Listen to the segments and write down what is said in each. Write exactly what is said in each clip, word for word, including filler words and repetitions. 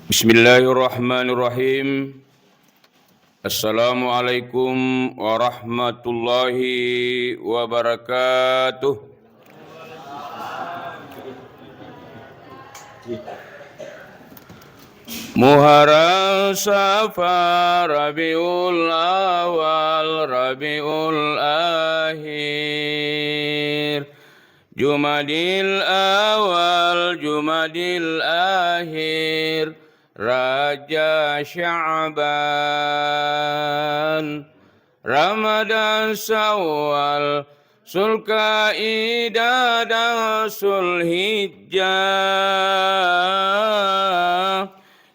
Bismillahirrahmanirrahim. Assalamualaikum warahmatullahi wabarakatuh. Muharram, Safar, Rabiul Awal, Rabiul Akhir, Jumadil Awal, Jumadil Akhir, Rajab, Sya'ban, Ramadan, Syawal, Zulkaidah, dan Zulhijjah.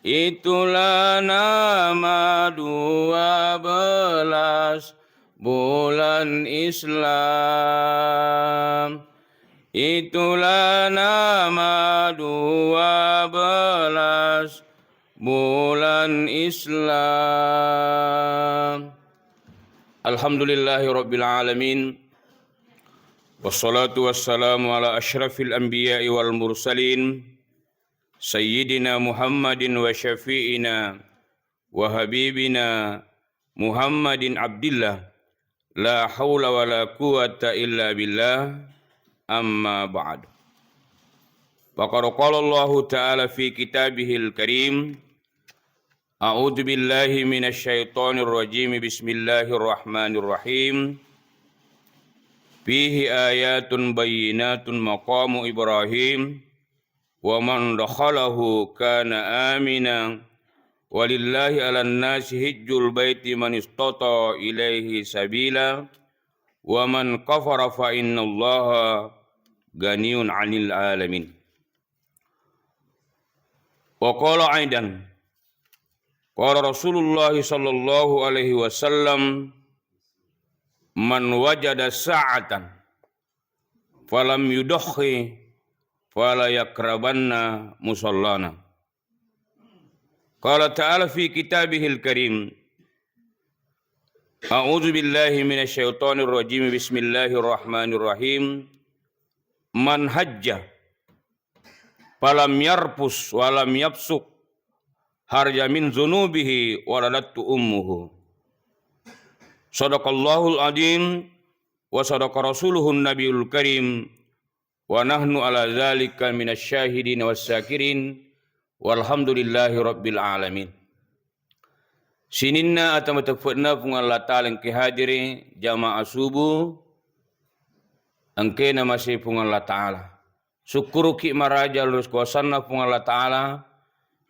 Itulah nama dua belas bulan Islam. Itulah nama dua belas bulan Islam. Alhamdulillahi Rabbil Alamin. Wassalatu wassalamu ala asyrafil anbiya'i wal mursalin, Sayyidina Muhammadin wa syafi'ina wa habibina Muhammadin abdillah. La haula wa la quwwata illa billah. Amma ba'du. Faqad qala Allahu ta'ala fi kitabihil karim, A'udzu billahi minasy syaithanir rajim. Bismillahirrahmanirrahim. Fihi ayatun bayyinatun maqamu Ibrahim. Wa man dakhalahu kana amina. Walillahi 'alan nasi hijjul baiti man istata ilaihi sabila. Wa man kafara fa innallaha ganiyun 'anil 'alamin. Wa qala aidan, qala Rasulullah sallallahu alaihi wasallam, "Man wajada sa'atan falam yudakhi fala yakrabanna musallana." Qala ta'ala fi kitabihil karim, A'udzu billahi minasy syaithanir rajim. Bismillahirrahmanirrahim. Man hajja falam yarfus walam yafsuq kharaja min dzunubihi waladathu ummuhu. Sadaqallahul adzim wa sadaqa rasuluhun nabiyul karim wa nahnu ala dzalika minasy syahidin was syakirin walhamdulillahi rabbil alamin. Sininna ata mateppe'na Puang Allah Ta'ala engke hadiri jamaah subuh, engkena mase Puang Allah Ta'ala. Sukkuruki maraja luas kuasanna Puang Allah Ta'ala,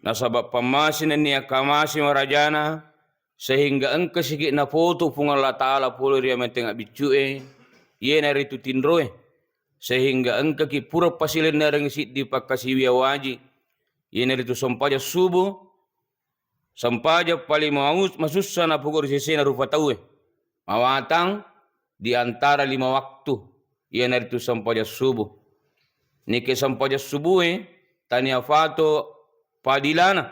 nasaba pammase nennia kamase marajana, sehingga engka sigi napotu Puang Allah Ta'ala pole ri amanteng abiccu'e, iyanaritu tinroe, sehingga engkaki pura pasilennerengngi siddi pakkasiwiang waji, iyanaritu sempajang subuh, sempajang paling mau-, masussa napogau ri sesena rupa tauwe, mawatang di antara lima waktu, iyanaritu sempajang subuh. Nike sempajang subuhe tania fato padilana,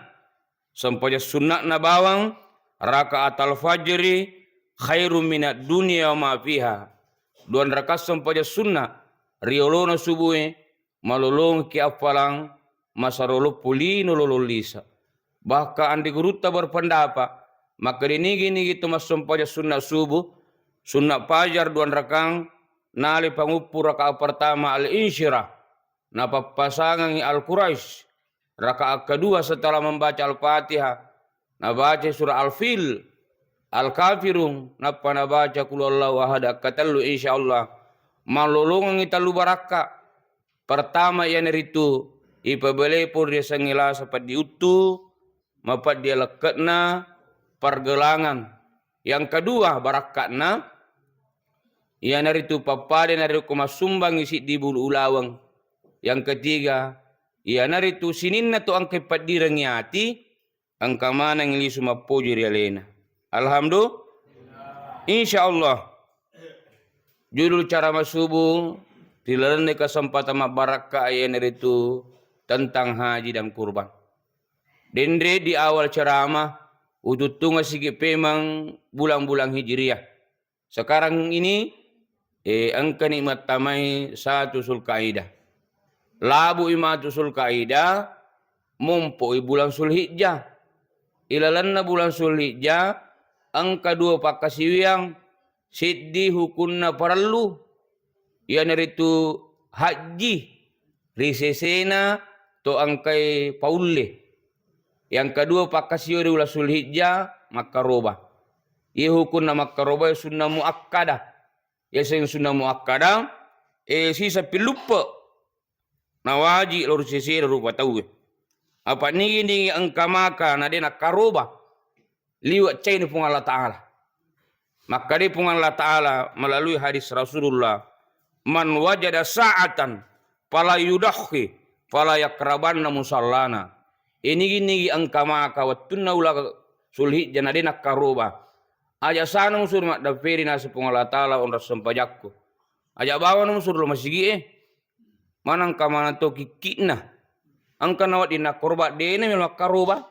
sempajang sunna'na bawang, rakaatal fajri khairum minad dunya wa ma fiha. Duan rakaat sempajang sunna riolona subuhe malolongekki affalang masaroloppo lino lolong lisa. Bahkan anre gurutta berpendapat, makkeda nigi-nigi to massempajang sunna subuh, sunna fajar duan rakang, nale panguppu rakaat pertama al-insyirah, napappasangangi al-Quraisy, rakaat kedua setelah membaca Al-Fatihah, nabaca surah Al-Fil, Al-Kafirun, nappa nabaca Qul huwallahu ahad akkatellu, insyaallah mallolongengngi tellu barakka. Pertama iyanaritu ipabelai pole riasengnge lasa peddi uttu, mapeddi alekke'na, pergelangan. Yang kedua barakka'na iyanaritu pappada narekko massumbangngi siddi bulu ulaweng. Yang ketiga iyanaritu sininna to engka ipeddirengngi ati, engka maneng lisu mappoji ri alena. Alhamdulillah. Insyaallah. Judul ceramah subuh ri lalenna kesempatan mabbarakka iyanaritu tentang haji dan kurban. Denre di awal ceramah, ututtungeng sigi pemeng bulang-bulang Hijriyah. Sekarang ini, eh, engkani mattamai satu Zulkaidah. Labu'i matu Zulkaidah, mompo'i bulang Zulhijjah. Ilalenna bulang Zulhijjah engka dua pakkasiwiang, seddi hukunna parellu, iyanaritu hajji ri sesena to engkai paulle. Yang kedua, pakkasiwiang ri uleng Zulhijjah makkaroba. Iya hukunna makkaroba, sunna muakkada. Yaseng sunna muakkada, eh, sisa pilluppe. Nawaji lao ri sesena rupa tauwe. Apa nigi-nigi engka maka na de nakkaroba, liwe' caini Puang Allah Ta'ala. Makkeda Puang Allah Ta'ala melalui hadis Rasulullah, "Man wajada sa'atan fala yudahhi fala yakrabanna musallana." Inigi-nigi engka maka wettunna uleng Zulhijjah na de nakkaroba, aja sana musuro maddamperi naseng Puang Allah Ta'ala onrong sempajakku. Aja bawang musuro lo masigi'e. Maneng ka maneng to kikki'na. Engka nawedding nakkorba, de'na melo makkaroba.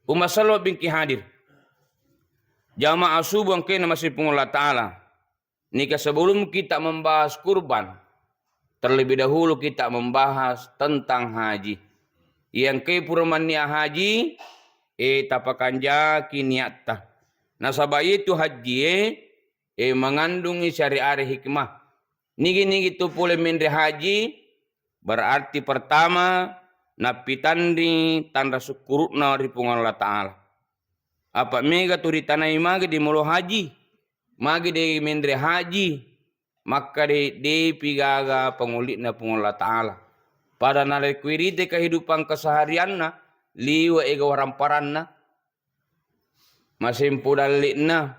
Umma salawat bingki hadir. Jamaah subuh engkae namasei Puang Allah Ta'ala. Nika sebelum kita membahas kurban, terlebih dahulu kita membahas tentang haji. Yang ke pura mannia haji, eh, tapakanjaki niatta. Nasaba itu haji, eh, eh, mengandungi syariat hikmah. Nigi-nigi tu pole menre haji, berarti pertama, nappitanri tanra sukkuru'na ri Puang Allah Ta'ala. Apa mega tu ritanai magi di molo haji, magi di menre haji, makka de-, depi gaga pangolli'na Puang Allah Ta'ala. Pada nalekui rite kehidupan keseharianna, liwe ega waramparanna, masempo dalle'na.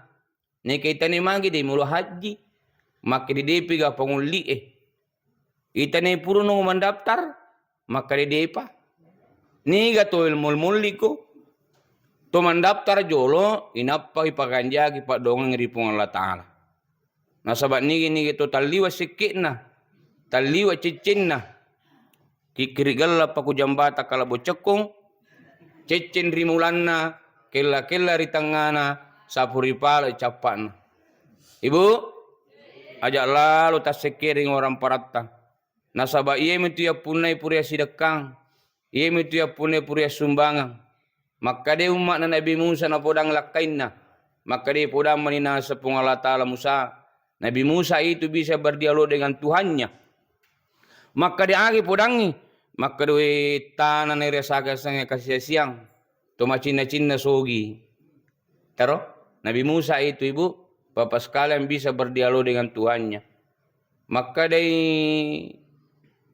Neka itane magi de molo haji, makkeda depi ga pangolli'e. Itane purano mandaftar, makkeda depa. Niga to mol-, molliko? To mandaftar jolo, inappa ipakanjaki paddoangeng ri Puang Allah Ta'ala. Nasaba nigi-nigi to talliwa sekke'na, talliwa ceccenna. Kikkiri gella pa ku jambata kalabo cekkong, cecceng ri mulanna, kella-kella ri tengngana, sapu ri pala cappa'na. Ibu, aja lalo tassekkereng orang paratta. Nasaba iyemitu yappunnai pura sidekkang, iyemitu yappunnai pura sumbangang. Makkeda umma'na Nabi Musa napodang lakkainna. Makkeda podang mani naseng Puang Allah Ta'ala Musa. Nabi Musa itu bisa berdialog dengan Tuhannya. Makkeda agi podangi. Makkeda we tana na irasaka sengnge kasi-asiang. To macinna-cinna sogi. Taro, Nabi Musa itu, Ibu, Bapak sekalian, bisa berdialog dengan Tuhannya. Makkedai,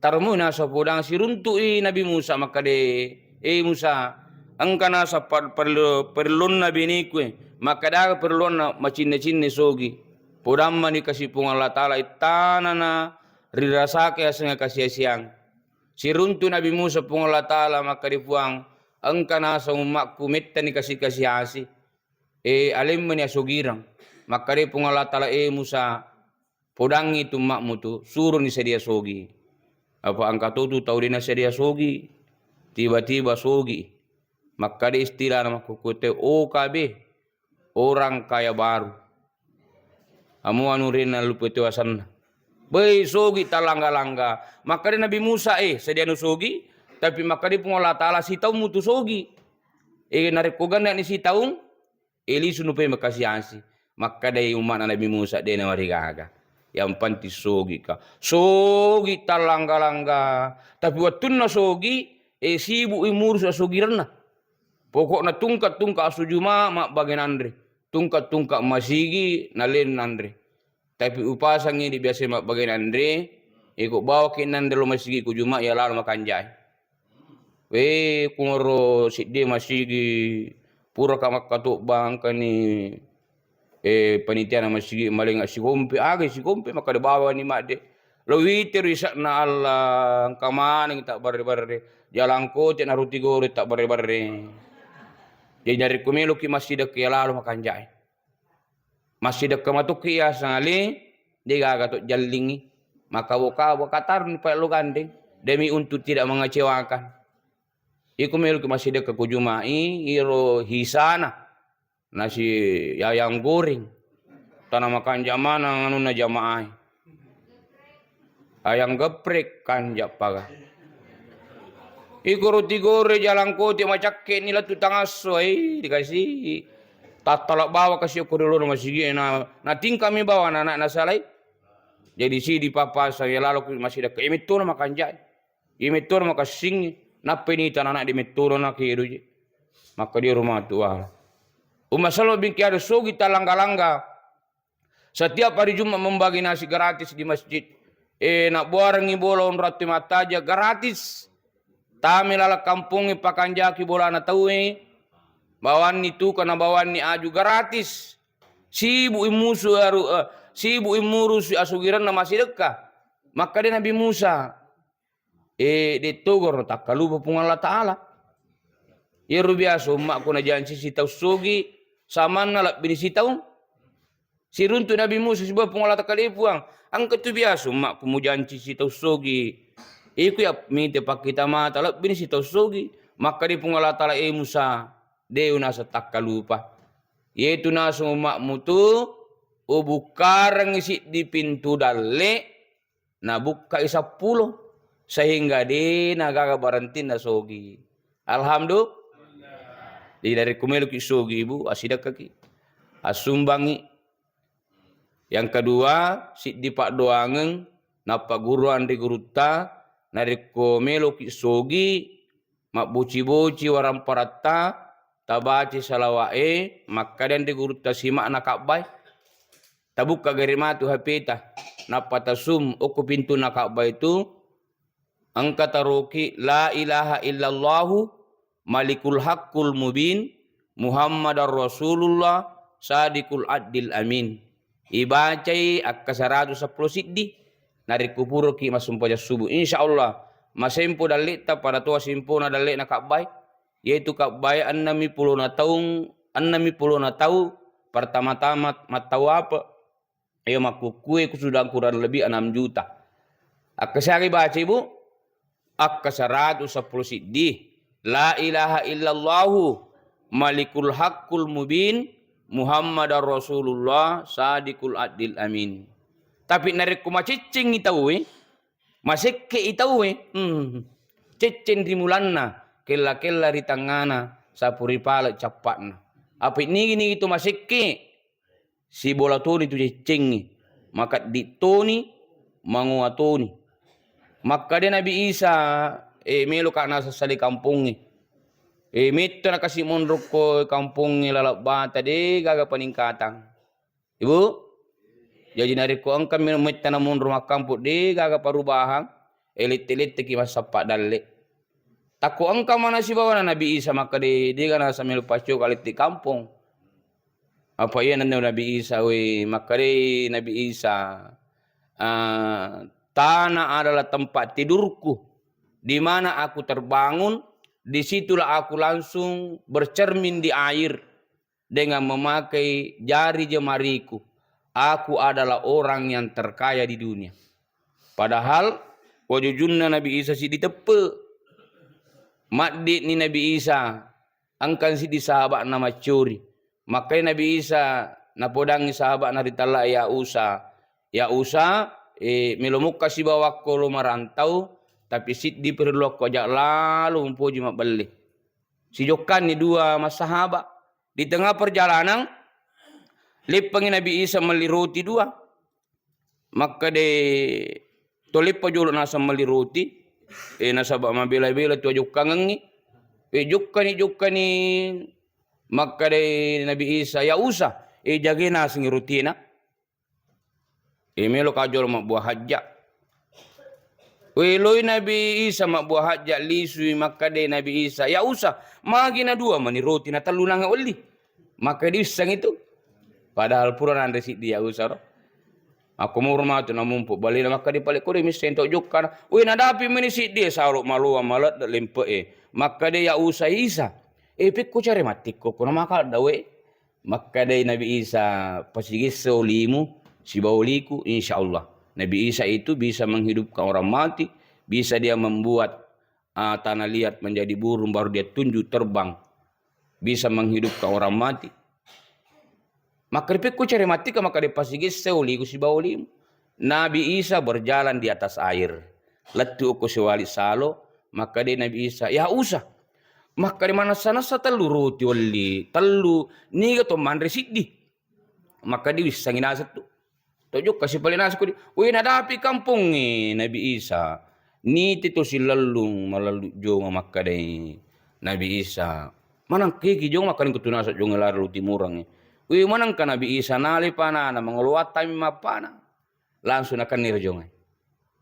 taromoi naseng podang, siruntu'i Nabi Musa, makkedai, "Eh Musa, engka naseng par-, parellu-, parellunna beneku e." Makkedai, "Parellunna macinne-cinne sogi." Podang mani kasi Puang Allah Ta'ala, ittanana rirasake asengnge kasi-asiang. Siruntu Nabi Musa Puang Allah Ta'ala, makkeda Puang, "Engka naseng ummakku mettani kasi-, kasi-asi. Eh, alemmani asogireng." Makkeda Puang Allah Ta'ala, "Eh Musa, podangi tu ummakmu tu, suroni sedia sogi." Apa engka to tu tau de nasedia sogi, tiba-tiba sogi. Makkeda istilahna makkukku te O K B, orang kaya baru. Amo anu rena lupa itu asanna. Bei sogi talangga-langga. Makkeda Nabi Musa, "Eh, sediano sogi, tapi makkeda Puang Allah Ta'ala sitaung mutu sogi. Eh, narekko gennani sitaung, eh, lisu nupai makasi-asi." Makkedai umma'na Nabi Musa, "De na marigaga. Yang penting sogi ka." Sogi talangga-langga. Tapi wettunna sogi, eh, sibuk i murus asogirenna. Pokokna tungka-tungka asu Juma mabbage nanre, tungka-tungka masigi nalen nanre. Tapi upasangngi di biasa mabbage nanre, iko bawaki nanre lo masigi ku Juma, iya lalo makanjai. We, kumaro siddi masigi, puraka makkatobba engkani eh, panitia na masigi malenga sikompe, aga sikompe, makkeda bawani madde. Lo witiro isakna Allah, engka maneng tabbarre-barre. Jalangkote na ruti gore tabbarre-barre. Jadi narekko meloki massidekka iya lalo makanjai. Massidekka matokki iya sangale, de gaga to jallingi. Maka boka, boka taruni paello gandeng. Demi untuk tidak mengecewakan. Iko meloki massidekka ku Jumai, iro hisana. Nasi ayam goreng. Tana makanja maneng anunna jamaah e. Ayam geprek kanja paga. Iko roti gore jalangkote macakke'ni lettu tangasso, eh, dikasi tattala bawa kasi okko ri lona masigi, na, natingkami bawa na, na, nasalai. Jadi sidi papasa ya lalo ku masih dekat. Iya mettono makanjai. Iya mettono makassingi. Nappa ini tanana di mettono na kedo je. Maka dia rumah tua. Umma salo bingki ada sogi talangga-langga. Setiap hari Jumat membagi nasi gratis di masjid. Eh, nabbuarengngi bola onrong attu mattaja gratis. Tame laleng kampongnge pakanjaki bolana tauwe. Bawanni tukang na bawanni aju gratis. Sibuk i musu aru, eh, sibuk i murusi asugirenna massidekka. Makkeda Nabi Musa, eh, de togoro takkalupa Puang Allah Ta'ala. Iyaro biasa ummakku najanci sitaung sogi, samanna lebbini sitaung. Siruntu Nabi Musa sibawa Puang Allah Ta'ala, "Eh, Puang, engka tu biasa ummakku mujanci sitaung sogi. Iku ya mite pakkita mata lebbini sitaung sogi." Makkeda Puang Allah Ta'ala, "Eh Musa, de naseng takkalupa. Iyetu naseng ummakmu tu ubukkarengngi siddi pintu dalle, nabukkai seppulo, sehingga de nagaga barentinna sogi." Alhamdulillah. Jadi dari ku meloki sogi, Ibu, asidekkaki, asumbangi. Yang kedua, siddi paddoangeng, nappa guru anre gurutta, narekko meloki sogi, mabboci-boci waramparatta, tabaca salawa'e, makkeda anre gurutta sima'na kabbae. Tabukka gare matu H P-ta, nappa tasum okko pintunna kabbae tu, engka taroki, "La ilaha illallahu malikul haqqul mubin, Muhammadar Rasulullah sadiqul adil amin." Ibacai akka saratu seppulo siddi, narekko puroki massumpajang subuh. Insya Allah, masempo dalle'ta pada toa sempona dalle'na kabbae. Yaitu kabbae ennemi pulona taung, ennemi pulona tau pertama-tama mattawapa. Iya makkukkue ku sudah kurang lebih enam juta. Akka siaga ibaca, Ibu? Akka saratu seppulo siddi. La ilaha illallahu malikul haqqul mubin Muhammadar Rasulullah sadiqul adil amin. Tapi narekko maceccengi tauwe, masekke'i tauwe, hmm, cecceng ri mulanna, kella-kella ri tangngana, sapu ri pale cappa'na. Apa nigi-nigi tu masekke, sibola toni tu ceccengngi, makeddi toni, mangoa toni. Makkeda Nabi Isa, eh, meloka nasessali kampongnge. Eh, metto nakasi monro ko kampongnge laleng bata, de gaga peningkatan. Ibu? Jaji narekko engka mi metta namonro makkampong, de gaga parubahang, eh, lette-letteki massappa dalle. Takko engka mana sibawana Nabi Isa makkeda, de gaga nasa melo paccoka lette kampong. Apa iya nanne Nabi Isa, we, makkeda Nabi Isa, ah, tanah adalah tempat tidurku, di mana aku terbangun, di situlah aku langsung bercermin di air dengan memakai jari jemariku. Aku adalah orang yang terkaya di dunia. Padahal wajujunna Nabi Isa siddi teppe. Maddi'ni Nabi Isa, engkang siddi sahaba'na maccuri. Makkai Nabi Isa napodangi sahaba'na ri tella, "Ya Usa, ya Usa, eh, melo mukka sibawakko lo marantau, tapi siddi perelluakko aja lalo mupoji mabbelle." Sijokkanni dua massahaba. Di tengah perjalanan, leppangi Nabi Isa melli roti dua. Makkeda, "Toleppa jolo naseng melli roti, eh, nasaba mabela-bela tu ajokkangengngi." Eh, jokkani, jokkani, makkeda Nabi Isa, "Ya Usa, eh, jage naseng rotina." Eh, melo ka jolo mabbua hajja. Weloi Nabi Isa mabbua hajja, lisui, makkeda Nabi Isa, "Ya Usa, magi na dua mani roti na tellu nanga welli?" Makkeda, "Wissengngi tu." Padahal pura nanre siddi ya Usa ro. Makkomoro matu namumpu balena, makkeda, "Pale kore misseng tau jokkana." "Weh, nadapi meni siddi e, salo maloa maledde lempe e." Makkeda ya Usa, "Isa, eh, pekko care mattikko, kono makaledda we." Makkedai Nabi Isa, "Pasigesse olimu sibawa oliku, insya Allah." Nabi Isa itu bisa menghidupkan orang mati, bisa dia membuat, ah, tanah liat menjadi burung, baru dia tunjuk terbang, bisa menghidupkan orang mati. Makkeda, "Pekko care mattika?" Makkeda, "Pasigesse oliku sibawa olimu." Nabi Isa berjalan di atas air. Lettu okko siwali salo, Makkeda Nabi Isa, "Ya Usa, makkeda manessa-nessa tellu roti welli, tellu, niga to manre siddi?" Makkeda wissengngi naseng tu. To jokka si pale naseng ko di. We, nadapi kampongnge Nabi Isa. Niti to silellung malellu jonga makkedai Nabi Isa, "Maneng kegi jonga makkeda engka tu naseng jonga lari lu timureng." We, manengka Nabi Isa nalai panana mangolo wattami mappana. Langsung nakenni ro jongai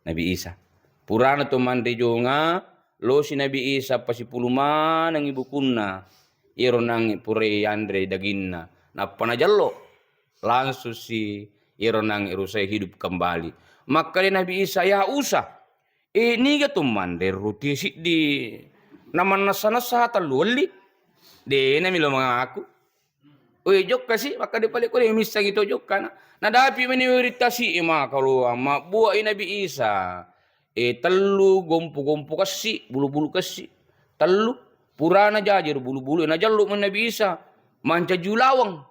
Nabi Isa. Purana to manre jonga, losi Nabi Isa pasipulu manengngi bukunna, iyaro nangnge purai yanre daginna, nappa najello, langsung si iyaro nangnge rusai hidup kembali. Makkeda Nabi Isa, "Ya Usa, e, niga to manre roti siddi namannessa-nessa tellu welli? Dena milo mangaku." Oi, jokka si, makkeda pale ko de missengi to jokkana. Nadapi meni wiritta si, e, makaloang mabbuai Nabi Isa. E, tellu gompo-gompo kessi, bulu-bulu kessi. Tellu. Purana jaji ro bulu-bulu, najello meni Nabi Isa. Mancaji ulaweng.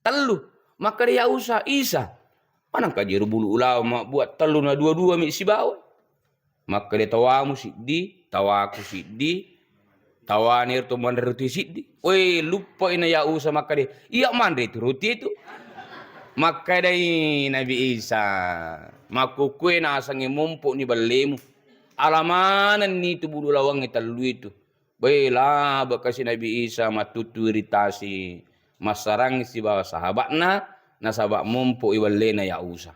Tellu. Makkeda, "Ya Usa, Isa, manengka jero bulu ulaweng mabbua tellu na dua-dua mi sibawa?" Makkeda, "Tawamu siddi, tawaku siddi, tawane ro to manre roti siddi." Woi, luppai na Ya Usa makkeda, "Iya manre tu roti itu." Makkedai Nabi Isa, "Makkukkue nasengnge mompo ni ballemu. Ala manenni tu bulu lawangnge tellu itu." Beh, labe kasi Nabi Isa mattuttu iritasi massarang sibawa sahabatna, nasaba mompo i ballena Ya Usa.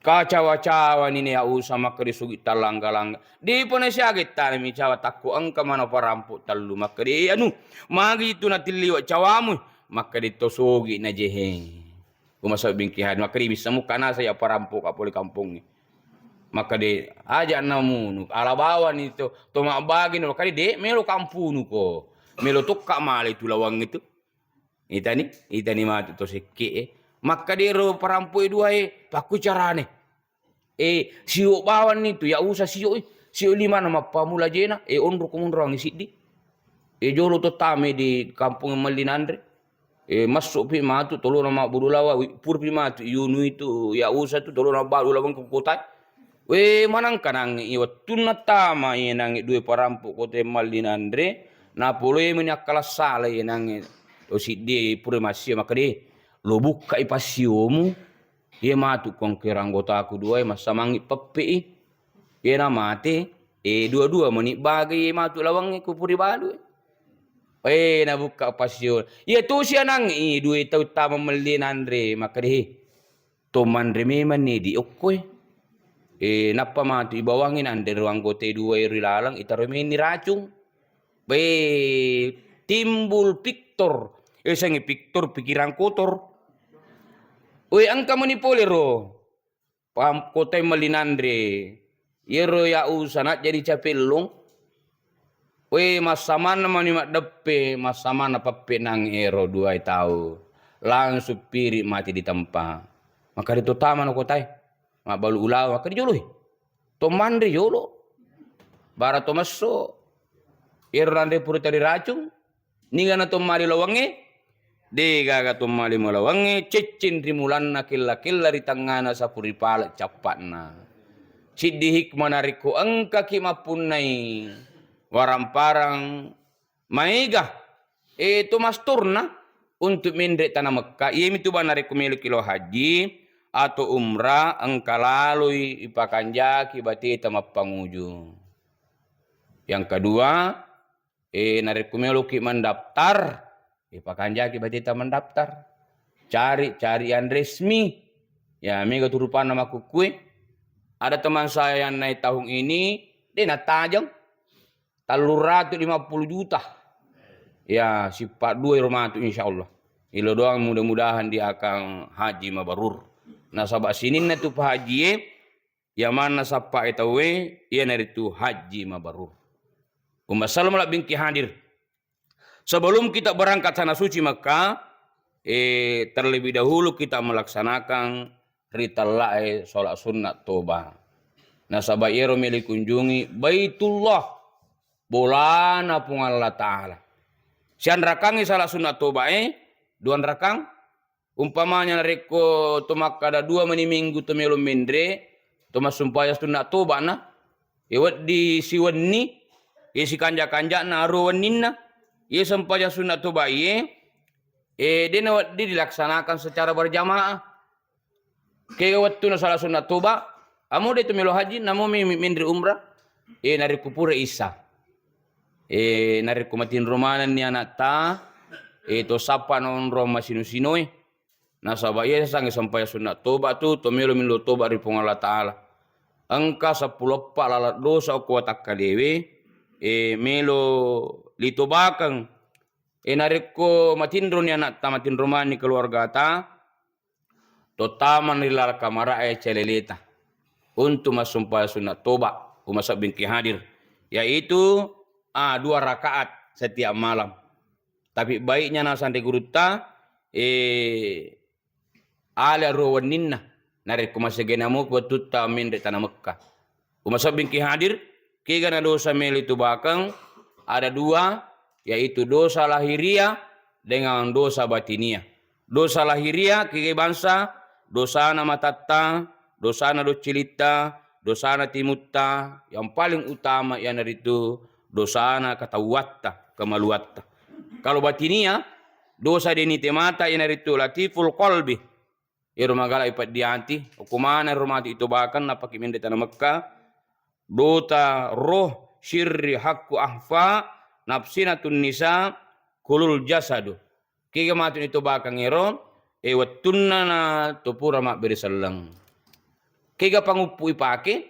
Kacawa-cawani ne Ya Usa makkeda sugi tallangga-langga. Depa nasiaga ittana mi cawa takko engka mana parampo tellu makkeda, "Eh, anu, magi tu natilliwa cawamu?" Makkeda to sogi najehe. Ko masau bingki hadi makkeda bisa mukka nasa ya parampo ka pole kampongnge. Makkeda aja namunu, ala bawani to, to mabbagi no, makkeda de melo kampunu ko. Melo tokka male tu lawang itu. Itani, itani matu to sekke e. Makkeda ro parampo e dua e, pakku carane. E, sio bawanni tu, Ya Usa sio i. Sio lima na mappamula jena, e, onro ko monro angi siddi. E, jolo to tame di kampung e melli nanre. E, massu pi matu tolona mabbulu lawa, wi-, pur pi matu yunu itu, Ya Usa tu tolona balu lawang ko kota. We, manangka nangnge i wettunna tama i nangnge due parampo kota e melli nanre, napoloi meni akkala sala i nangnge to siddi pura massio makkeda, "Lo bukka i passiomu." Iye matu ko engka ero anggotaku dua e massamangngi peppe i. Iye namate, e, dua-dua mani bagai iye matu lawangnge ko puri balu e. E, nabukka passio. Iye tu sianang i dua tau tama melli nanre makkeda, "He, to manre memang ni di okko e." E, nappa matu ibawangngi nanre ro anggota e dua ero ilaleng, itaro meni racung. Be, timbul piktor. E, sangi piktor pikiran kotor. We, engka mani pole ro. Pam-, kotai melli nanre. Iyero Ya Usa najjari capellong. We, massamanna mani maddeppe, massamanna peppenang ero dua e tau. Langsung piri mati di tempat. Makkeda to tama no kotai. Mabbalu ulawa, makkeda jolo e. To manre jolo. Bara to messo. Iyero nanre pura tadi racung. Niga na to mali lawangnge? De gaga to mali malawangnge, ciccing ri mulanna kella-kella ri tengngana sapu ri pale cappa'na. Siddi hikmah narekko engkaki mappunnai waramparang maega, e, to mastorna untuk menre tana Mekka, iyemitu ba narekko meloki lao haji atau umrah, engka laloi ipakanjaki bateta mappanguju. Yang kedua, e, narekko meloki mendaftar, e, pakanjaki bateta mendaftar. Cari, cari yang resmi. Ya, mega tu rupanna makkukkue. Ada teman saya yang naik tahun ini, de natajeng telluratu lima puluh juta. Ya, sippa dua ero matu, insya Allah. Ilo doang, mudah-mudahan dia akan haji mabrur. Nasaba sininna tu Pak Haji e, iya manna sappa e tauwe, iyanaritu haji mabrur. Umma sallam labbingki hadir. Sebelum kita berangkat tanah suci Mekah, eh, terlebih dahulu kita melaksanakan ri tellae sholat sunnah toba. Nasaba iyaro meli kunjungi Baitullah, bolana Puang Allah Ta'ala. Sianrakangi sholat sunnah toba e, duanrakang. Umpamanya narekko to makkada dua mani minggu to melo menre, to massumpajang sunna toba na, E, wedding siwenni, e, sikanja-kanja'na aruwa wenninna. Iye sempajang sunna toba iye, e, de' nawedding dilaksanakan secara berjamaah. Kega wettuna sala sunna toba, amo de' tu melo haji, namo mi-, mi-, menre umrah, e, narekko pura isa. E, narekko matinro manenni ana'ta, e, to sappa naonrong masino-sinoe. Nasaba iya sangi sempajang sunna toba tu, to melo millau toba ri Puang Allah Ta'ala. Engka seppulo eppa laleng dosa okko watakkalewe, e, melo litobakeng. E, narekko matinroni ana'ta, matinro mani keluargata, tottama ri laleng kamara'e caleleta untuk massumpajang sunna toba, umasebbingki hadir, yaitu, a, dua rakaat setiap malam. Tapi baiknya nasanre gurutta, e, ale aruwa wenninna, narekko masegena muki wettutta menre tana Mekka. Umasebbingki hadir, kegana dosa melo itobakeng, ada dua, yaitu dosa lahiriah dengan dosa batiniah. Dosa lahiriah, kega bangsa, dosana matatta, dosana doccilitta, dosana timutta, yang paling utama iyanaritu dosana katauwatta, kemaluatta. Kalau batiniah, dosa de' nitemata iyanaritu latiful qalbi. Ero magala ipeddi ati, okko maneng ro matu itobakeng, nappaki menre tana Mekka, dota roh, sirri, hakku, akhfa, nafsinatun nisa, kulul jasadu. Kega matu itobakeng ero, e, wettunna na to pura mabbere selleng. Kega panguppu ipake?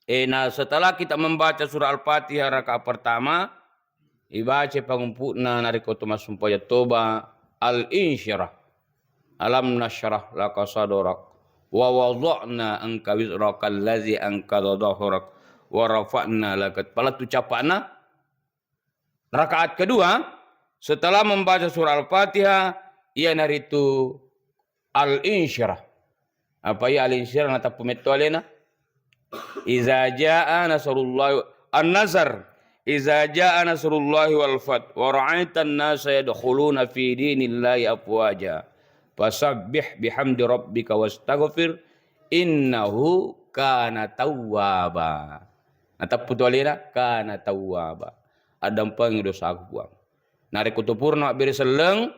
E, na setelah kita membaca surah Al-Fatihah rakaat pertama, ibaca pangumpu'na narekko to massumpajang toba, al-insyirah. Alam nasyrah laka sadrak, wa wada'na anka wizraka allazi anqadha dhahrak, wa rafa'na laka, palettu capa'na. Rakaat kedua, setelah membaca surah Al-Fatihah, iyanaritu al-insyirah. Apa iya al-insyirah? Nateppu metto alena. Iza jaa nasrullahi, an-nasr. Iza jaa nasrullahi wal fath, wa ra'aitan nasa yadkhuluna fi dinillahi afwaja. Fasabbih bihamdi rabbika wastaghfir, innahu kana tawwaba. Nateppu tu alena, kana tawwaba. Addampengi dosaku, Puang. Narekko to purana mabbere selleng,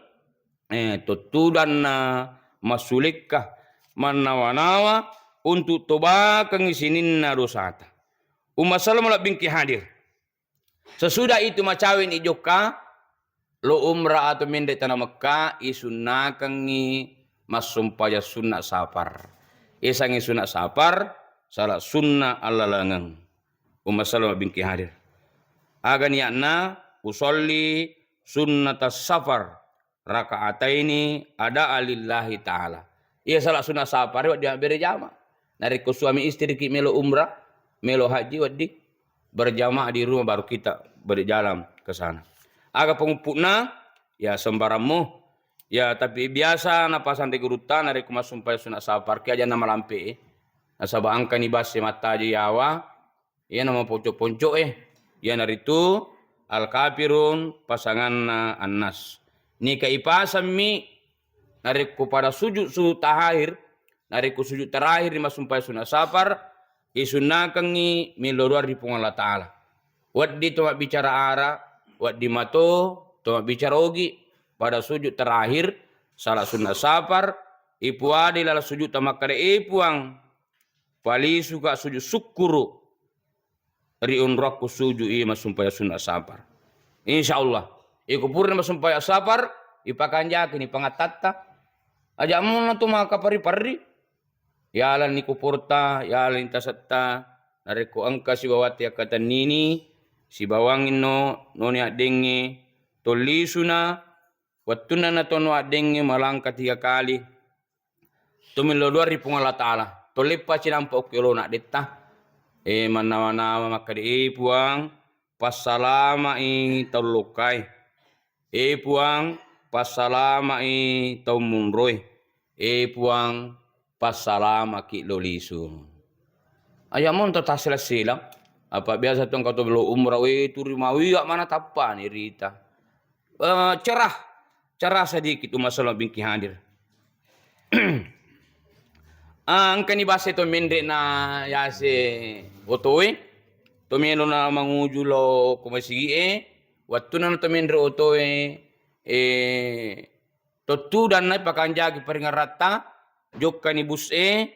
eh, tuttudanna massulekka mannawa-nawa untuk tobakengngi sininna dosata. Umma selleng malebbingki hadir. Sesudah itu macaweni jokka, lo umrah atau menre tana Mekka, isunnakengngi massumpajang sunna safar. Iyasengnge sunna safar, sala sunna allalengeng. Umma selleng malebbingki hadir. Aga niatna, usolli sunnatas safar, rakaataini ada'a lillahi ta'ala. Iya sala sunna safar wedding mabbere jama. Narekko suami istriki melo umrah, melo haji, wedding berjamaah di rumah, baru kita berjalan ke sana. Aga panguppu'na, ya sembarangmu. Ya, tapi biasa napasanre gurutta narekko massumpajang sunna safar ki aja namalampe. Nasaba engkani basse mattajeng yawa, iyana maponco-ponco'e, iyanaritu Al-Kafirun pasanganna An-Nas. Nika ipasemmi narekko pada sujud, sujud tahakhir, narekko sujud terakhir ri massumpajang sunna safar, isunnakengngi millau doa ri Puang Allah Ta'ala. Wedding to mabbicara Arab, wedding mato to mabbicara Ogi, pada sujud terakhir, sala sunna safar, ipuadai laleng sujud tamakkeda, "E Puang, palisuka sujud sukkuru ri onrokku sujud iya massumpajang sunna safar." Insya Allah, iko purana massumpajang safar, ipakanjakini pangattatta. Aja' muna tu maka parri-parri. Yalani kuporta, yalani tasetta, narekko engka sibawatta yakkatennini, sibawangngi no, noni addengnge, tollisuna, wettunna natono addengnge malangka tiga kali. Tumillo doa ri Puang Allah Ta'ala. Tolleppa cinampa okko yolona addetta. E, mannawa-nawa makkeda, "E Puang, passalama'i tau lokkai. E Puang, passalama'i tau munroi. E Puang, passalamaki lo lisu." Aja' monto tassila-sila. Apa biasa tongka to lo umrah, we, turi mawiya mana tappani rita. Eh, cerah, cerah sedikit, umma selleng malebbingki hadir. Ah, engkani basse to menre na yase otoe. to melo na manguju lao ko masigi'e, wettunna to menre otoe, eh, tottudanna pakanjaki paringaratta, jokkani bus'e,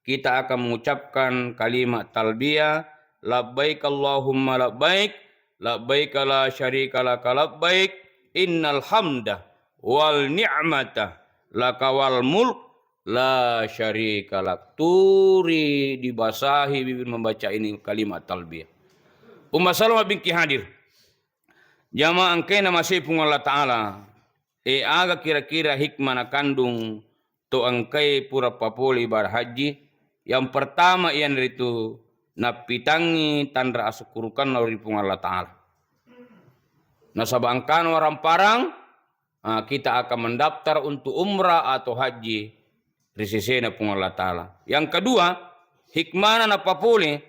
kita akan mengucapkan kalimat talbiyah, "Labbaik Allahumma labbaik, labbaik la syarika laka labbaik, innal hamda wal ni'mata laka wal mulk, la syarika lak." Turi dibasahi bibir membaca ini kalimat talbiyah. Umma Salamah binti hadir. Jamaah engkae namasei Puang Allah Ta'ala, e, aga kira-kira hikmah nakandung to engkae pura papole ibadah haji? Yang pertama iyanaritu nappitangngi tanra asukkurukanna ri Puang Allah Ta'ala. Nasaba engkana waramparang, ah, kita akan mendaftar untuk umrah atau haji ri sesena Puang Allah Ta'ala. Yang kedua, hikmana napapole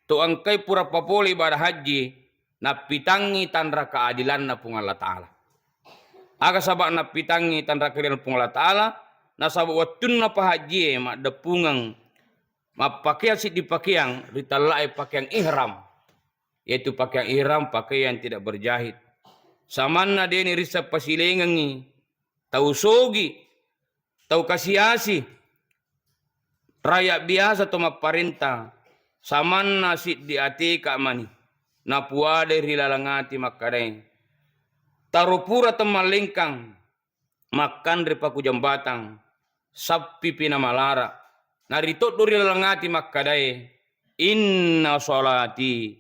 to engkae pura papole ibadah haji, nappitangngi tanra keadilanna Puang Allah Ta'ala. Aga sabab nappitangngi tanra keadilanna Puang Allah Ta'ala? Nasaba wettunna pahajie maddeppungeng mappakeang siddi pakeang, ritella'e pakeang ihram, yaitu pakeang ihram, pakaian tidak berjahit. Samanna deni risseng pasilengengngi, tau sogi, tau kasi-asi, rakyat biasa to mapparenta, samanna siddi ateka mani, napuadai ri laleng ati makkedae, taro pura temmallengkang, makkanre pakujambatang, sappipi namalara, naritoddo ri laleng ati makkedae, "Inna salati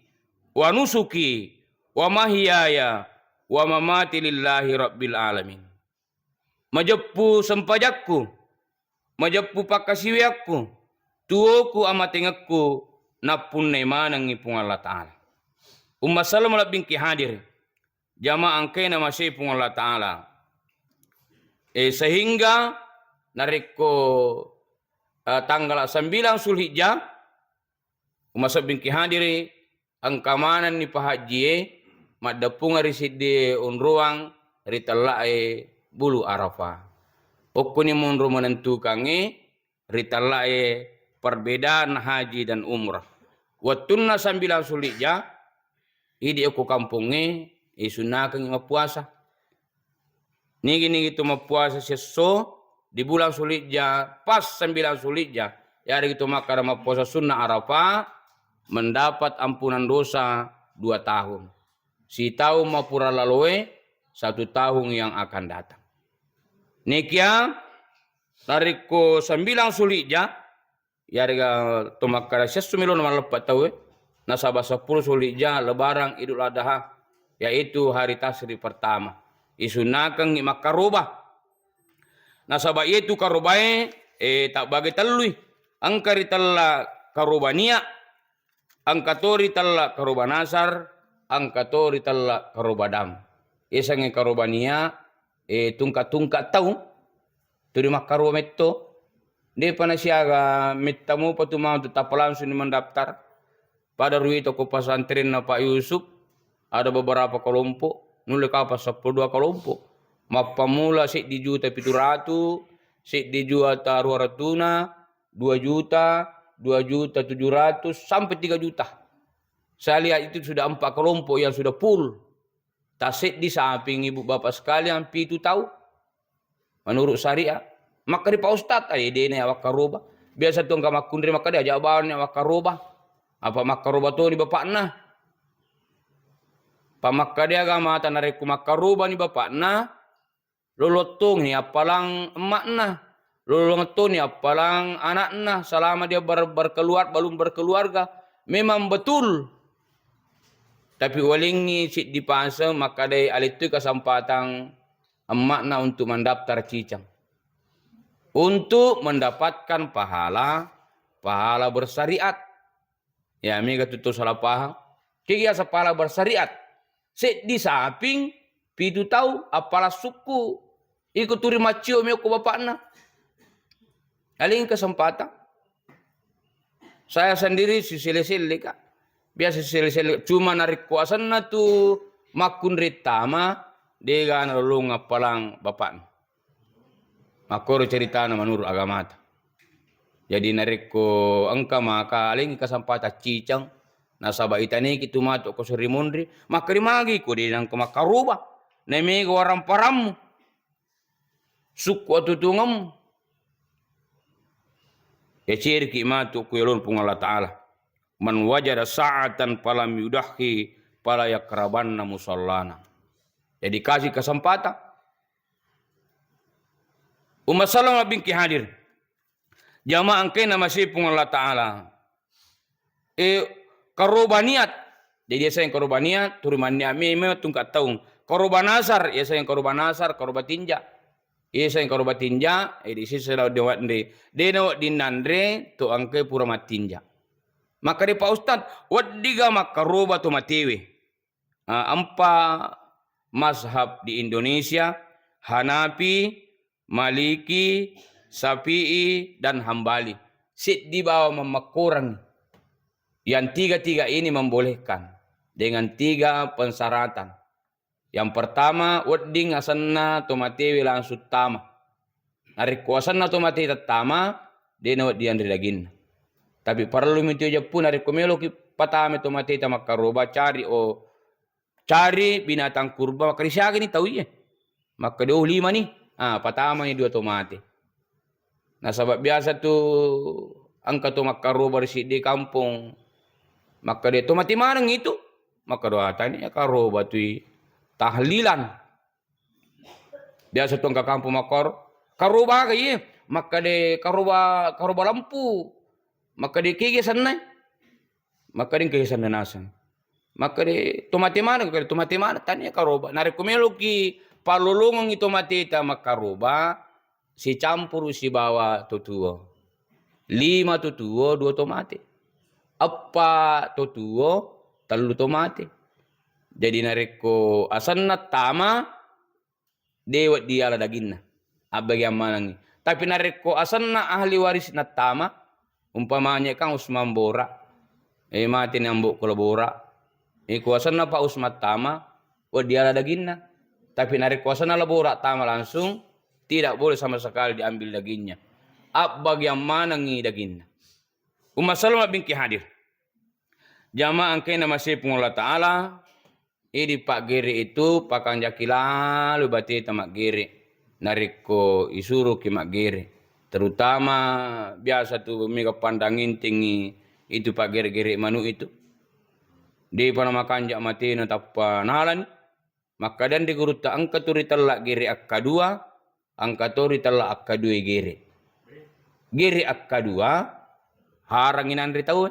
wa nusuki wa mahyaya wa mamati lillahi rabbil alamin." Majeppu sempajakku, majeppu pakkasiwiakku, tuoku, amatengekku, nappunnai manengngi Puang Allah Ta'ala. Umma Salamah labbingki hadir, jamaah engkae namasei Puang Allah Ta'ala. E, sehingga narekko, eh, tanggal sembilan Zulhijjah, umma sabbingki hadiri, engka manenni pahajjie maddeppungeng ri siddi onroang ri tellae bulu Arafah. Okkoni monro menentukangnge ri tellae perbedaan haji dan umrah. Wettunna sembilan Zulhijjah, idi okko kampongnge, isunnakeng mappuasa. Nigi-nigi tu mappuasa siesso di bulan Zulhijjah, pas sembilan Zulhijjah, yaritu makkada mappuasa sunnah Arafah, mendapat ampunan dosa dua tahun. Sitaung mapura laloe, satu tahun yang akan datang. Nekia, narekko sembilan Zulhijjah, yarega to makkada siesso melo na malleppa tauwe, nasaba seppulo Zulhijjah, Lebaran, Idul Adha, yaitu hari tasyrik pertama. Isunnakengngi makkaroba. Nasaba iyatu karobae, eh, tabbage tellui. Engka ritella karoba nia, engka to ritella karoba nasar, engka to ritella karoba dam. Yasengnge karoba nia, eh, tungka-tungka tau, tuli makkaroba metto. Depa nasiaga metta mopa tu matu tappa langsung ni mendaftar. Pada ruita ko pesantrenna Pak Yusuf, ada beberapa kelompok, nulle kapang seppulo dua kelompok. Mappamula seddi juta pitu ratu, seddi juta dua ratuna, dua juta, dua juta tujuh ratus, sampai tiga juta. Saya lihat itu sudah empat kelompok yang sudah full. Taseddi saping, Ibu Bapak sekalian, pitu tau. Menurut syariat. Makkeda Pak Ustaz, "Aye, dena ya wakkaroba." Biasa tu engka makkunrai makkeda, "Aja bawang ya wakkaroba." Apa makkaroba toni bapakna. Pa makkeda agamata narekko makkaroba ni bapakna, lolong toni appalang emakna, lolong toni appalang anakna selama dia ber-, berkeluar-, belum berkeluarga. Memang betul. Tapi walengngi siddi paseng makkedai alettui kesempatan emakna untuk mendaftar cicang. Untuk mendapatkan pahala, pahala bersyariat. Ya, mega tu tau salah paham. Kegi asa pahala bersyariat. Seddi saping, pitu tau, appalang sukku. Iko turi maccio mi okko bapakna. Aling kesempatan. Saya sendiri sisele-sele, Kak. Biasa sisele-sele. Cuma narekko asenna tu makkunrai tama, dega nalolong appalang bapakna. Makkoro ceritana menurut agamata. Jadi narekko engka maka aling kesempatan cicang, Nasaba itaneki tu matu ko seri monri, makkeda magi ko de nangka makkaroba. Na mega waramparammu. Sukku atutungemmu. Yaceriki matu ku yalon Puang Allah Ta'ala. "Man wajada sa'atan falam yudahhi fala yakrabanna musallana." Jadi kasih kesempatan. Umma Salama binti hadir. Jamaah engkae namasei Puang Allah Ta'ala. Eh, karoba niat. Jadi, iya sayang karoba niat, turi manniat memang tungka taung. Karoba nasar, iya sayang karoba nasar, karoba tinja. Iya sayang karoba tinja, eh, di sisi lawan dewa andre. Dena wedding nanre, to engkae pura mattinja. Maka de Pak Ustaz, weddiga makkaroba to matewe. Ah, empa mazhab di Indonesia, Hanafi, Maliki, Syafi'i, dan Hambali. Siddi bawa mammekkoreng. Yang tiga-tiga ini membolehkan dengan tiga persyaratan. Yang pertama, wedding asenna to matewe langsung tama. Narekko asenna to mate tattama, de nawedding anre daginna. Tapi parellu mi tu jeppu narekko meloki patama to mate ta makkaroba, cari o, cari binatang kurban, makkeda siaga ni tau iye. Makkeda, oh, lima ni. Ah, patama ni dua to mate. Nasaba biasa tu engka to makkaroba ri siddi kampong. Makkeda to mate maneng itu. Makkeda, ah, tania karoba tui tahlilan. Biasa tu engka kampung makkoro, karoba aga iye, makkeda karoba, karoba lampu, makkeda kege sennai, makkeda kege sennai naseng, makkeda to mate maneng, makkeda to mate maneng, tania karoba. Narekko meloki pallolongengngi to mateta makkaroba, sicampuru sibawa to tuo. Lima to tuo, dua to mate. Eppa to tuo, tellu to mate. Jadi narekko asenna tama, de wedding diala daginna. Abbagiang manengngi. Tapi narekko asenna ahli waris nattama, umpamanya kan Usman Bora, eh, mate ni ambo ko Bora, eh, ko asenna Pak Usman tama, wedding diala daginna. Tapi narekko asenna La Bora tama langsung, tidak boleh sama sekali diambil dagingnya. Abbagiang manengngi daginna. Umma Salama binti hadir. Jamaah engkae namasei Puang Allah Ta'ala, idi paggere itu pakanjaki lalo bateta maggere. Narekko isuroki maggere, terutama biasa tu mega pandang entengngi itu paggere-gere manu itu. Depa namakanja matena tappa nalani. Makkedan ri gurutta, engka tu ritella gere akkadua, engka to ritella akkadua gere. Gere akkadua, harangi nanre tau.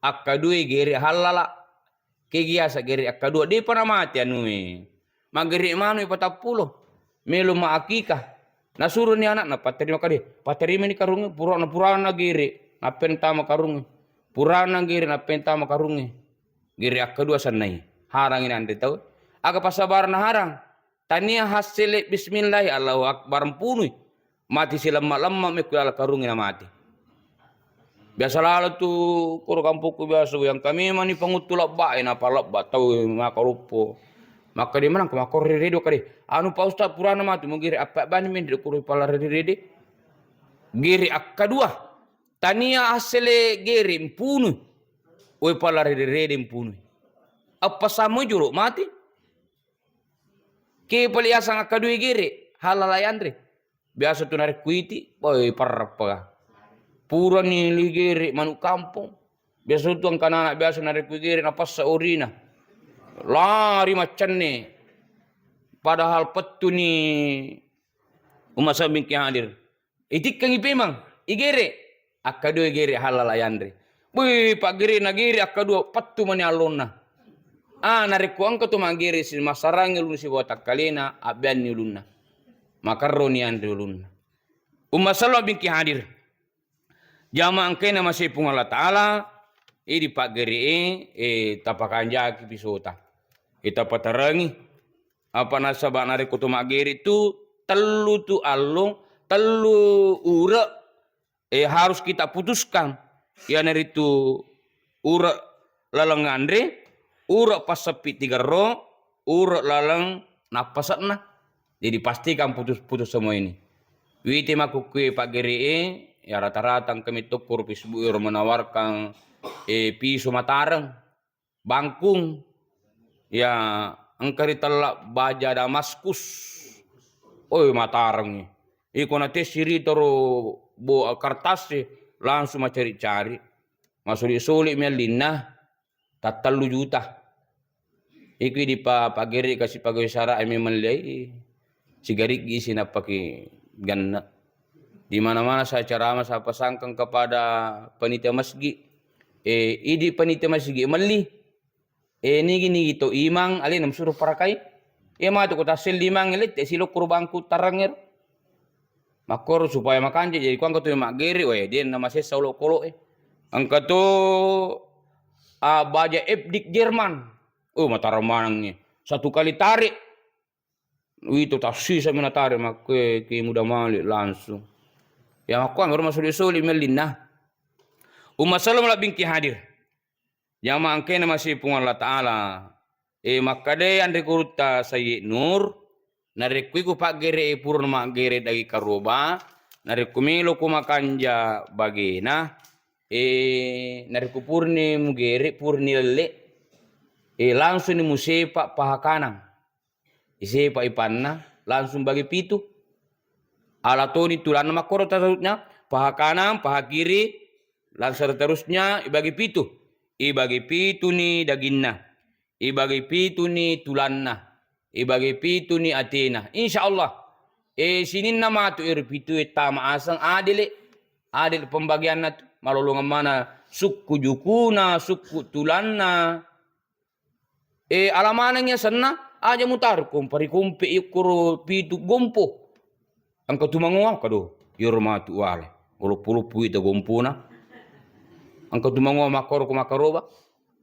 Akkadua gere hallala. Kegiasa gere akkadua, depa namate anue. Maggere manui patappulo. Melo ma akikah. Nasuruni anakna, patterima kade. Patterimani karungnge, purana, purana gere. Nappentama karungnge. Purana gere, nappentama karungnge. Gere akkadua sennai. Harangi nanre tau. Aga passabaranna harang? Tania hassele bismillahi, Allahu Akbar, mpunui. Mati silemma-lemma mekku lala karungi na mati. Biasa lalo tu koro kampokku biasa, yang kami mani panguttu lebba, eh, napa lebba tau maka loppo. Maka dia menang, maka rede kade. Anu Pak Ustaz purana mati, mau gere apa bani men di koro pala rede. Gere akkadua. Tania hassele gere mpunui. Oi pala rede-rede mpunui. Apa samo jolo mati? Ke pale yaseng akkadui gere, halala yanre. Biasa tu narekko iti, boy, parrappa. Purani li gere manu kampong. Biasa tu engka anak biasa narekko gere napassa orina. Lari maccanne. Padahal pettuni Umma Salama binti hadir. Itikkengi pemang, igere. Akkadua igere halala yanre. Bui, paggere na gere akkadua, pettu mani allonna. Ah, narekko engka tu maggere si massarangi ulunna sibawa takkalena, abbeanni ulunna. Makarroni yanre ulunna. Umma Salama binti hadir. Jamaah engkae namasei Puang Allah Ta'ala, idi paggere'e, eh, tapakanjaki pisota. Eh, tapatarangi. Apa nasaba narekko to maggere tu tellu tu allong, tellu ure, eh, harus kita putuskan. Iyanaritu ure laleng anre, ure passeppi tigerro, ure laleng nappase'na. Jadi pastikan putus-putus semua ini. Witi makkukkue paggere'e, ya rata-rata engka mi tokko ro Facebook ero menawarkan, eh, piso matareng. bangkung, ya engka ritella baja Damaskus. Oi, matarengngi. Iko natessiri toro bo kertas e, langsung macari-cari. Masuli-suli mi ellinna, tattellu juta. Iku idi pa-, pagere kasi pagawe sara e memang liai. Sigariggi si nappaki ganna. Di mana-mana saya ceramah, saya pasangkang kepada panitia masjid. Eh, idi panitia masjid melli. Eh, nigi-nigi to imang, alena msuro parakai. Eh, matu ko tassel limang, lette silokko bangku tarangngero. Makkoro supaya makanja, jadi ko engka tu maggere, weh, dia na masessa olokolo e. Engka tu, ah, baja F D I K Jerman. Oh, matarang manengngi. Satu kali tarik, wih, itu tassisa mi natare, makkue ki muda malik langsung. Ya, makkuami ro masuli-suli mellinna. Umma Salama labbingki hadir. Jamaah engkae namasei Puang Allah Ta'ala. E, makkadai anre gurutta Sayyid Nur, narekko iku paggere e pura maggere dagi karoba, narekko melo ko makanja bagena, e, narekko purni mugere, purni lelle, e, langsung ni musepa paha kanang. Isepa ipanna, langsung bagi pitu. Ala toni tulanna makkoro terusnya, paha kanan, paha kiri, langsung terusnya ibagi pitu. Ibagi pitu ni daginna, ibagi pitu ni tulanna, ibagi pitu ni atena. Insya Allah, e, sininna matu ero pitu e tama aseng adele, adele pembagianna tu, malolongeng mana sukku jukuna, sukku tulanna, E, ala manengngi asenna, aja mutaro ko mpari kompe ikkoro pitu gompo. Engka tu mangoa, kado, iyaro matu ale. Oloppo-loppo ita gompona. Engka tu mangoa makkoro ko makkaroba.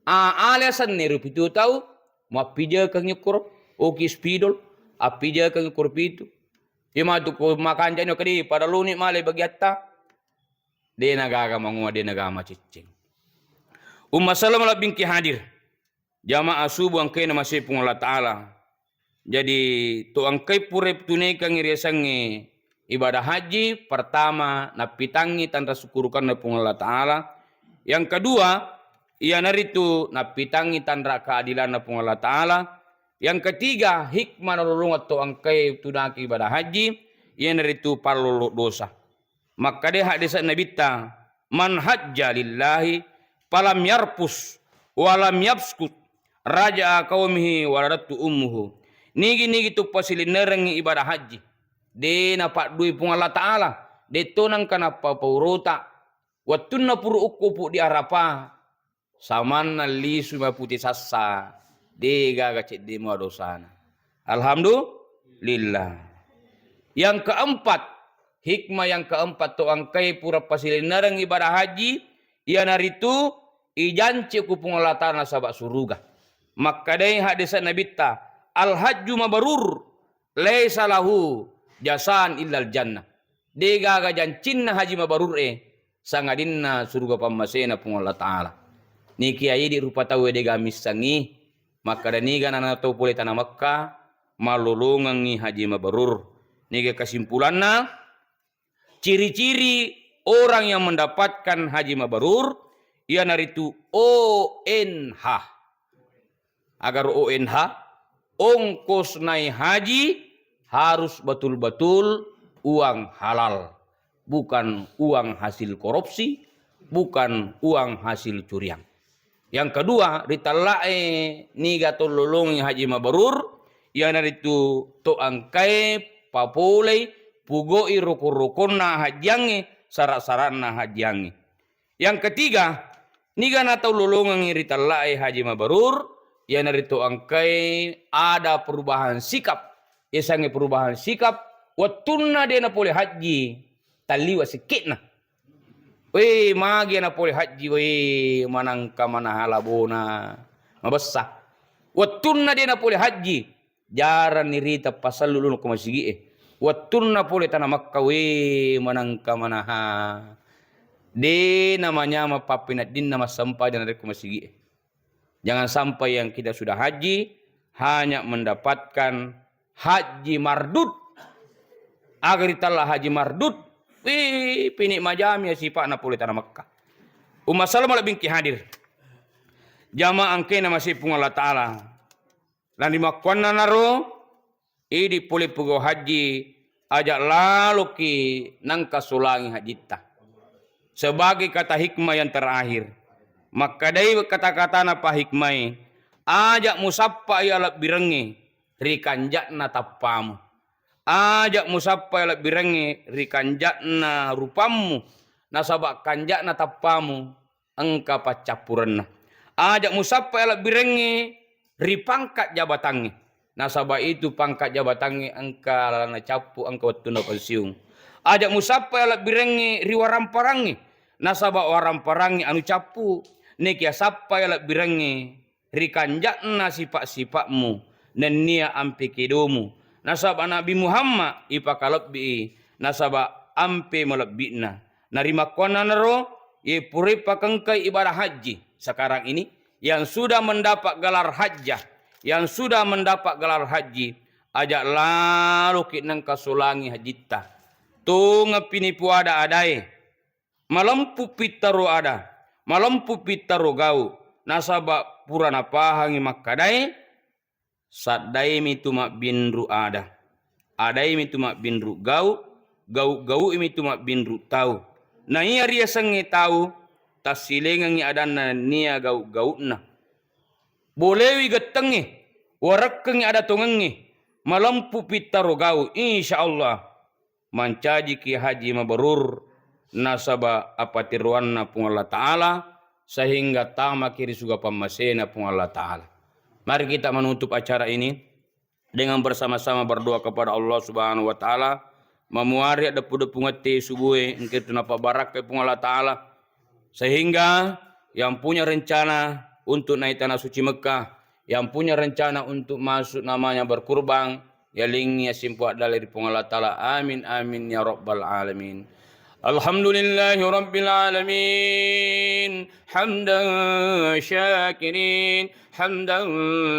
A, ale asenna ero pitu tau, mappijakeng ikkoro. Oki spidol, appijakeng ikkoro pitu. Iya matu ko makancani kadi pada loni male bagiatta. De nagaga mangoa, de nagaga maciccing. Umma Salama labbingki hadir. Jamaah subuh engkae namasei Puang Allah Ta'ala. Jadi, to engkae pura tunaikangngi riasengnge ibadah haji, pertama, nappitangngi tanra sukkurukanna Puang Allah Ta'ala. Yang kedua, iyanaritu nappitangngi tanra keadilanna Puang Allah Ta'ala. Yang ketiga, hikmah nalolongeng to engkae tunaki ibadah haji, iyanaritu pallolo dosa. Makkeda hadise Nabitta, "Man hajja lillahi falam yarfus walam yafsuk raja'a qaumihi waladathu ummuhu." Nigi-nigi tu pasilennerengngi ibadah haji, de napaddui Puang Allah Ta'ala, detto nengka nappapaurota. Wettunna pura ukkupu di Arafah, samanna lisu maputi sassa, de gaga cedde mua dosana. Alhamdulillah. Yang keempat, hikmah yang keempat to engkae pura pasilennereng ibadah haji, iyanaritu ijanci ku Puang Allah Ta'ala nasaba suruga. Makkedai hadise Nabitta, "Al hajju mabrur, laisa lahu jasaan illal jannah." De gaga jancinna haji mabrur e, sangadinna suruga pammasena Puang Allah Ta'ala. Niki idi rupa tauwe de ga missengngi, makkeda niga nana tau pole tana Mekka, mallolongengngi haji mabrur. Niga kesimpulanna, ciri-ciri orang yang mendapatkan haji mabrur, iyanaritu O N H. Agar O N H, ongkos naik haji harus betul-betul uang halal, bukan uang hasil korupsi, bukan uang hasil curian. Yang kedua, ritellae niga to lolongi haji mabrur, iyanaritu to engkae papolei pugoi rukun-rukunna hajiangnge, sara-saranna hajiangnge. Yang ketiga, niga natau lolongengngi ritellae haji mabrur, iyanaritu engkae ada perubahan sikap. Yasengnge perubahan sikap, wettunna de napole haji, talliwa sikke'na. Wei, magi napole haji, wei, manengka manaha labona mabessa. Wettunna de napole haji, jarang nirita pasallu lunu ko masigi'e. Wettunna pole tana Makka, we, manengka manaha. De namanyameng pappeneddinna massempajang narekko masigi'e. Jangan sampai yang kita sudah haji hanya mendapatkan haji mardud. Aga ritella haji mardud, we, pini majami ya sipa'na pole tana Makka. Umma Salama labbingki hadir. Jamaah engkae namasei Puang Allah Ta'ala. Narimakkuannanaro, idi pole pegawai haji, aja laloki nengka solangi hajitta. Sebagai kata hikmah yang terakhir, makkedai kata-katana pa hikmae, aja musappai alebbirengnge ri kanja'na tappamu. Aja musappai alebbirengnge ri kanja'na rupammu, nasaba kanja'na tappamu engka paccappurenna. Aja musappai alebbirengnge ri pangkat jabatangnge, nasaba itu pangkat jabatangnge engka lana cappu, engka wettunna pensiung. Aja musappai alebbirengnge ri waramparangnge, nasaba waramparangnge anu cappu. Nekia sappai alebbirengnge ri kanja'na sipa-sipa'mu, nennia ampe kedomu. Nasaba Nabi Muhammad ipakalebbi'i, nasaba ampe malebbi'na. Narimakkuannanaro, ye pura pakengkai ibadah haji sekarang ini, yang sudah mendapat gelar hajjah, yang sudah mendapat gelar haji, aja laloki nengka solangi hajitta. Tongeppi nipu ada-adae. Malempu pittaro ada, malempu pittaro gau, nasaba pura napahangi makkadae, saddaimi tu mabbinru ada, adaimi tu mabbinru gau, gau-gaumi tu mabbinru tau. Na iya riasengnge tau, tassilengengngi adanna nennia gau-gauna. Bolewi gettengnge, warekkengngi ada tongengnge, malempu pittaro gau, insya Allah mancajiki haji mabrur, nasaba apatiroanna Puang Allah Ta'ala, sehingga tamaki ri suga pammasena Puang Allah Ta'ala. Mari kita menutup acara ini dengan bersama-sama berdoa kepada Allah Subhanahu wa Ta'ala, mamuari depu-depungette subue engka tu napabarakkai Puang Allah Ta'ala, sehingga yang punya rencana untuk naik tanah suci Mekah, yang punya rencana untuk masuk namanya berkurban, yalingngi yasimpu addale ri Puang Allah Ta'ala. Amin, amin, ya rabbal alamin. Alhamdulillahi rabbil alamin. Hamdan syakirin, hamdan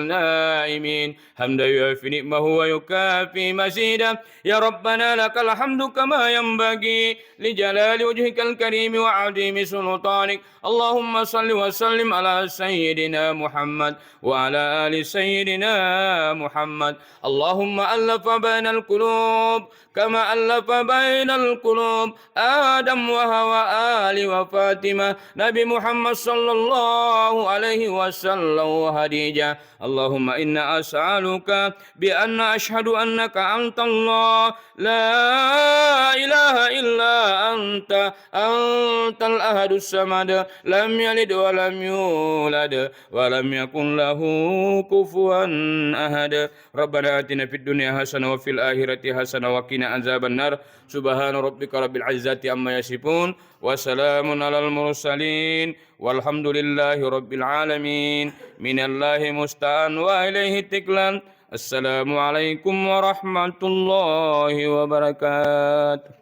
naimin, hamdan yuafi ni'mahu wa yukafi mazidah. Ya Rabbana, lakal hamdu kama yanbaghi li jalali wajhikal karimi wa azimi sultanik. Allahumma salli wa sallim ala sayyidina Muhammad wa ala ali sayyidina Muhammad. Allahumma allafa bainal qulub kama allafa bainal qulub Adam wa Hawa, Ali wa Fatimah, Nabi Muhammad sallallahu alaihi wasallam wa Khadijah. Allahumma inna as'aluka bi anna ashhadu annaka antallah, la ilaha illa anta, antal ahadus samad, lam yalid wa lam yulad, wa lam yakun lahu kufuwan ahad. Rabbana atina fid dunya hasanah wa fil akhirati hasanah wa qina azabannar. Subhana rabbika rabbil izzati amma yasifun. Wa salamun alal mursalin. Walhamdulillahi rabbil alamin. Minallahi musta'an wa ilaihi tiklan. Assalamu alaikum warahmatullahi wabarakatuh.